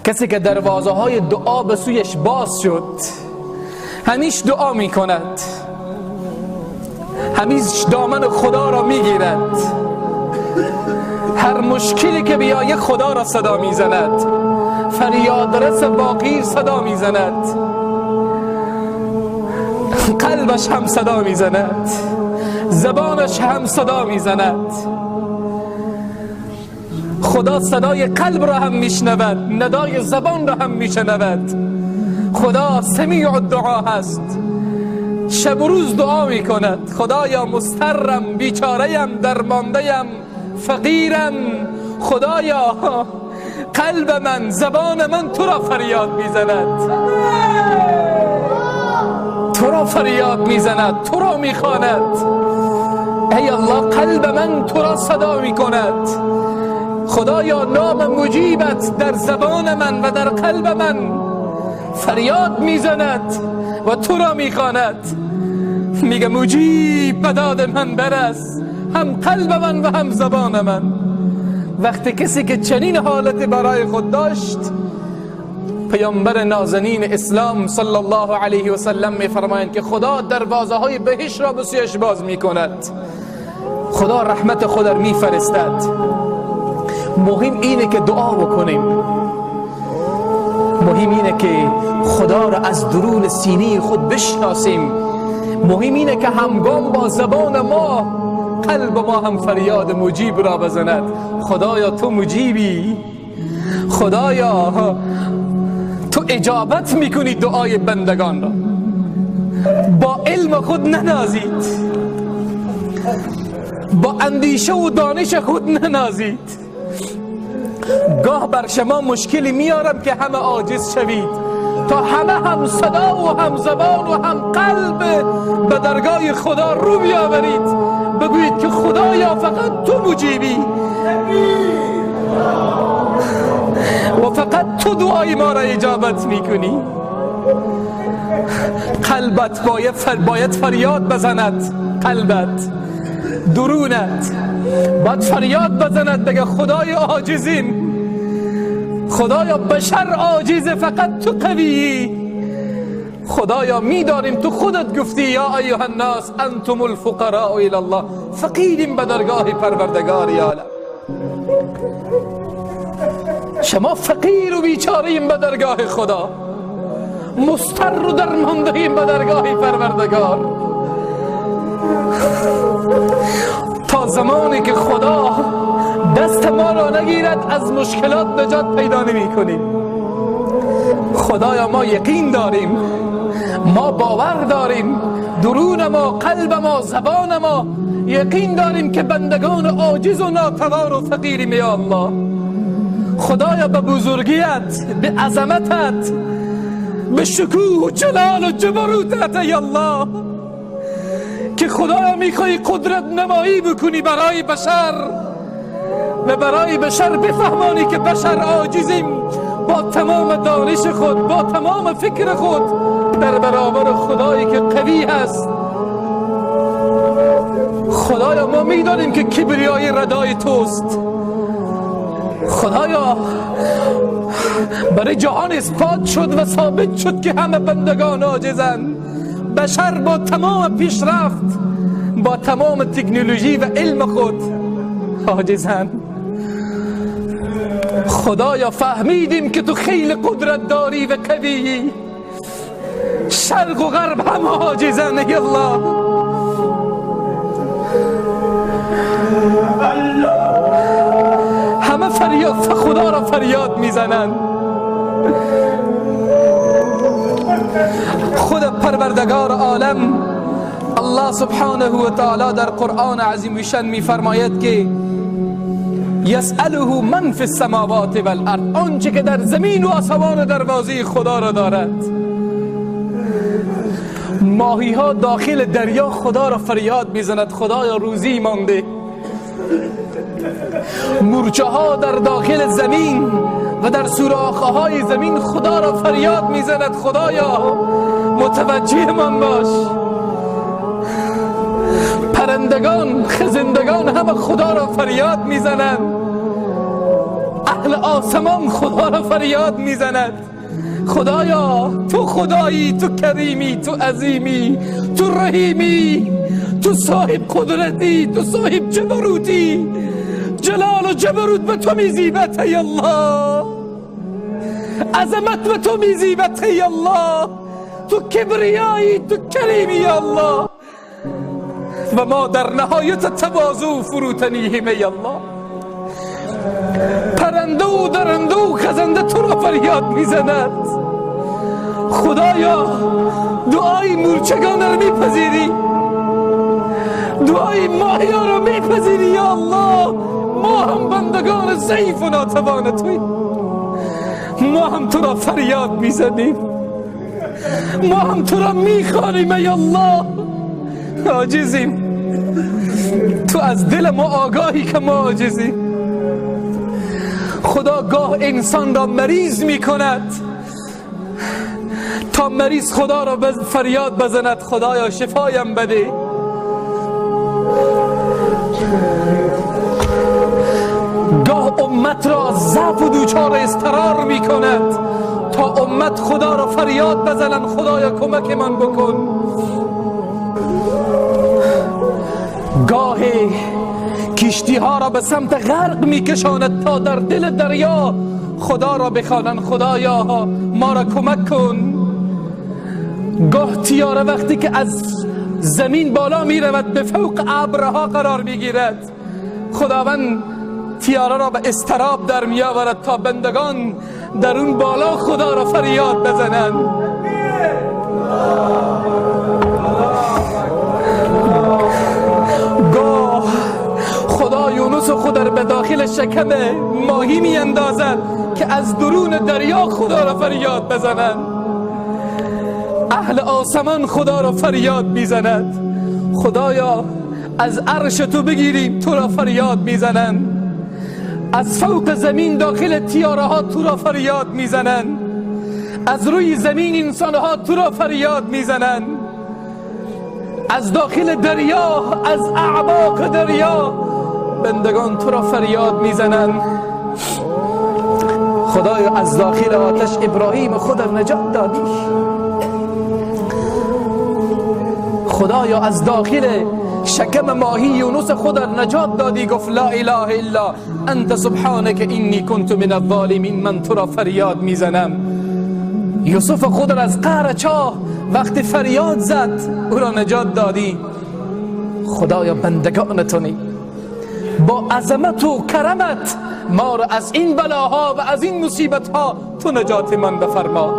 کسی که دروازه های دعا به سویش باز شد، همیش دعا می کند، همیش دامن خدا را می گیرد، هر مشکلی که بیاید خدا را صدا می زند، فریاد رس باقی صدا می زند، قلبش هم صدا می زند، زبانش هم صدا می زند. خدا صدای قلب را هم میشنود، ندای زبان را هم میشنود. خدا سمیع الدعا هست، شب و روز دعا میکند. خدایا مضطرم، بیچاره‌ام، درمانده‌ام، فقیرم، خدایا قلب من، زبان من تو را فریاد میزند، تو را فریاد میزند، تو را میخواند. ای الله قلب من تو را صدا میکند. خدایا نام مجیبت در زبان من و در قلب من فریاد میزند و تو را میخواند. میگه مجیب به داد من برس، هم قلب من و هم زبان من. وقتی کسی که چنین حالت برای خود داشت، پیامبر نازنین اسلام صلی الله علیه و سلم میفرمایند که خدا دروازه های بهشت را به سویش باز میکند، خدا رحمت خود را میفرستد. مهم اینه که دعا بکنیم، مهم اینه که خدا را از درون سینه خود بشناسیم، مهم اینه که همگام با زبان ما قلب ما هم فریاد مجیب را بزند. خدایا تو مجیبی، خدایا تو اجابت میکنی دعای بندگان را. با علم خود ننازید، با اندیشه و دانش خود ننازید. گاه بر شما مشکلی میارم که همه عاجز شوید، تا همه هم صدا و هم زبان و هم قلب به درگاه خدا رو بیاورید، بگویید که خدایا فقط تو مجیبی و فقط تو دعای ما را اجابت میکنی. قلبت باید فریاد بزند، قلبت، درونت باید فریاد بزند، بگه خدای عاجزیم، خدایا بشر عاجز، فقط تو قویی. خدایا میدانیم تو خودت گفتی یا ایها الناس انتم الفقراء الی الله، فقیریم به درگاه پروردگار عالم. شما فقیر و بیچاره‌ایم به درگاه خدا، مضطر و درمانده‌ایم به درگاه پروردگار. تا زمانی که خدا دست ما را نگیرد از مشکلات نجات پیدا نمی کنیم. خدایا ما یقین داریم، ما باور داریم، درون ما، قلب ما، زبان ما یقین داریم که بندگان عاجز و ناتوان و فقیریم. یا الله خدایا به بزرگیت، به عظمتت، به شکوه و جلال و جبروتت، یا الله که خدایا میخوای قدرت نمایی بکنی برای بشر و برای بشر بفهمانی که بشر عاجزیم، با تمام دانش خود، با تمام فکر خود در برابر خدایی که قوی هست. خدایا ما میدانیم که کبریای ردای توست. خدایا برای جهان اثبات شد و ثابت شد که همه بندگان عاجزند. بشر با تمام پیشرفت، با تمام تکنولوژی و علم خود عاجزند. خدایا فهمیدیم که تو خیلی قدرت داری و قویی، شرق و غرب هم عاجزند. ای الله همه فریاد خدا را فریاد میزنند. خود پروردگار عالم الله سبحانه و تعالی در قرآن عظیم شان میفرماید که یسأله من فی السماوات والارض، آنچه که در زمین و آسمان دروازه خدا را دارد. ماهی ها داخل دریا خدا را فریاد میزند، خدایا روزی مانده. مورچه ها در داخل زمین و در سوراخ های زمین خدا را فریاد میزند، خدایا متوجه من باش. پرندگان، خزندگان همه خدا را فریاد میزنند. اهل آسمان خدا را فریاد میزند. خدایا تو خدایی، تو کریمی، تو عظیمی، تو رحیمی، تو صاحب قدرتی، تو صاحب جبروتی. جلال و جبروت به تو میزیبت ای الله، عظمت به تو میزیبت ای الله، تو کبریایی، تو کریمی یا الله. و ما در نهایت تواضع فروتنییم ای الله. پرنده و درنده و خزنده تو را فریاد میزند. خدایا دعای مورچگان را میپذیری، دعای ماهیا را میپذیری یا الله. ما هم بندگان ضعیف و ناتوان توییم، ما هم تو را فریاد میزنیم، ما هم تو را میخوانیم ای الله. عاجزیم، تو از دل ما آگاهی که ما عاجزیم. خدا گاه انسان را مریض میکند تا مریض خدا را فریاد بزند خدایا شفایم بده. گاه امت را ضعف و دوچار اضطرار میکند تا امت خدا را فریاد بزنند خدایا کمک من بکن. گاه کشتی ها را به سمت غرق میکشاند تا در دل دریا خدا را بخوانند خدایا ما را کمک کن. گاه تیاره وقتی که از زمین بالا میرود به فوق ابرها قرار میگیرد، خداوند تیاره را به اضطراب در میآورد تا بندگان در اون بالا خدا را فریاد بزنند. گاه خدا یونس خود را به داخل شکم ماهی می اندازد که از درون دریا خدا را فریاد بزنند. اهل آسمان خدا را فریاد میزند. خدایا از عرش تو بگیریم تو را فریاد میزنند، از فوق زمین داخل تیاره ها تو را فریاد میزنند، از روی زمین انسان ها تو را فریاد میزنند، از داخل دریا، از اعماق دریا بندگان تو را فریاد میزنند. خدایا از داخل آتش ابراهیم خود را نجات دادی. خدایا از داخل شکم ماهی یونس خود را نجات دادی. گفت لا اله الا انت سبحانك انی کنت من الظالمین. من تو را فریاد میزنم. یوسف خود را از قعر چاه وقتی فریاد زد او را نجات دادی. خدایا بندگان تونی، با عظمت و کرمت ما را از این بلاها و از این مصیبت ها تو نجات من بفرما.